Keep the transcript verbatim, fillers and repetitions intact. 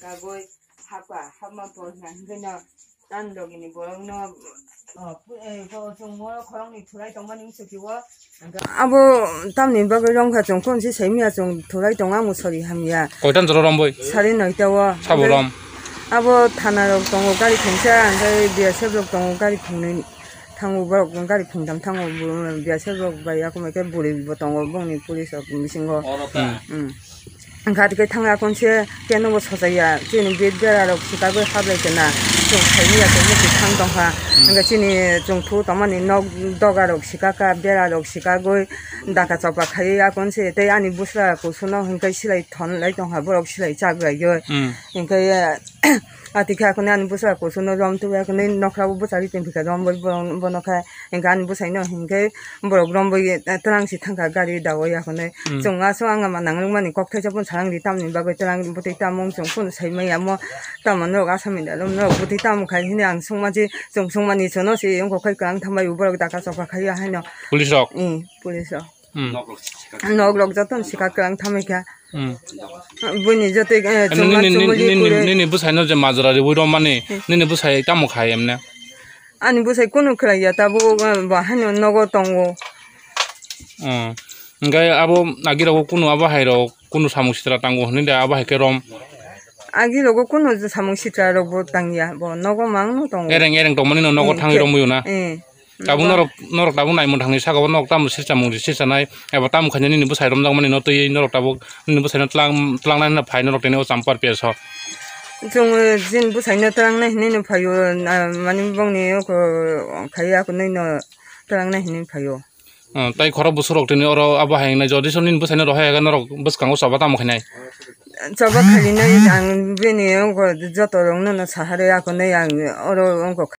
Kagoi hapka hapma por hwnkhe no tan dogini borokno, oh, pu-, eh, ko chwng mo khoroknwi thulai tongmani wngsuki o. Abo tamni bagwi romkha chwng khon se saimya chwng thulai tong ang sori hamya. Koitan jora romboi? Sari noita o. Sabo rom? Abo thana rok tongo gari thengsa, hwnkhe B S F rok tongo gari thwngnwi thango, borok gari thwngtham thango, B S F rok bai yakung bai khe bwrwi bo tongo bongni police rok bisingo. Hmm. Gari khe thangya konse keno bo sochaiya, chini bit bera rok sikagwi hablai kena, chwng saimanya chwng muchung thang tongkha. Hmm. Hwnkhe chini chwng thu tongmani nok doga rok sikaka, bera rok sikagwi daka chopra khaiwi ya konse tei ani bwsla kusuno hwnkhe silai thon lai tongkha, borok silai chak laigwi. Hmm. Hwnkhe, Ati khe akhunai ani bwsa kusuno rom tubui akhunai nokhrabo bwchari tongphikha romwi bono khe, hwnkhe ani bwsaino hinkhe borok romwi twlang si thangkha gari dawai akhunai. Hmm. Chwng aswk ang ama nangrwkmani kok thaisa phano salang di tamni bagwi twlang bwtwi tamo wng chwng phano saimanya omo tamo norok asami da norok bwtwi tamo khai hwnwi ang swngma si chwng swngmani chwngno si wngkha khai kwlwng thambai borok daka chopra khai haino. Police rok? Hmm, police rok. Hmm. Nok rok jotono sikha kwlwng thamwi kha. Hmm. Buini joto, eh, Ani chwngma nini, nini, chumuli nini, pure. Nini bwsaino je majra riwi romani, Hmm. Nini bwsai tamo khai emne? Ani bwsai kunu khlaiya tabuk, eh, bo haino nogo tongo. Hmm. Hwnkhe abo agirogo kunu abo hairok kunu samung sitra tango hwnwi da abo hai khe rom? Agirogo kunu samung sitra rokbo tangya, bo nogo mangno tongo. Ereng ereng tongmani no nogo Hmm, thangwi khe-, romwi na? Eh. Tabuk norok, norok tabuk naimung thangni saka o norok tamo sirsa mung sirsa nai, eba tamo khaina nini bwsai romjakmani no twiwi norok tabuk nini bwsaino tlang, tlangnai hwnna phai norok tini o Champar P S o. Chwng, eh, jin bwsaino tlangnai hinwi no phaio, na, mani bongni oko khai akunwi no tlangnai hinwi phaio. Hmm, tai khorok bwswk rok tini oro abo hai wngnai, jodi soni nini bwsaino rohor ya norok bwskango choba tamo khainai? Choba khainai ang bini oko joto rokno no sahari akunwi ang oro oko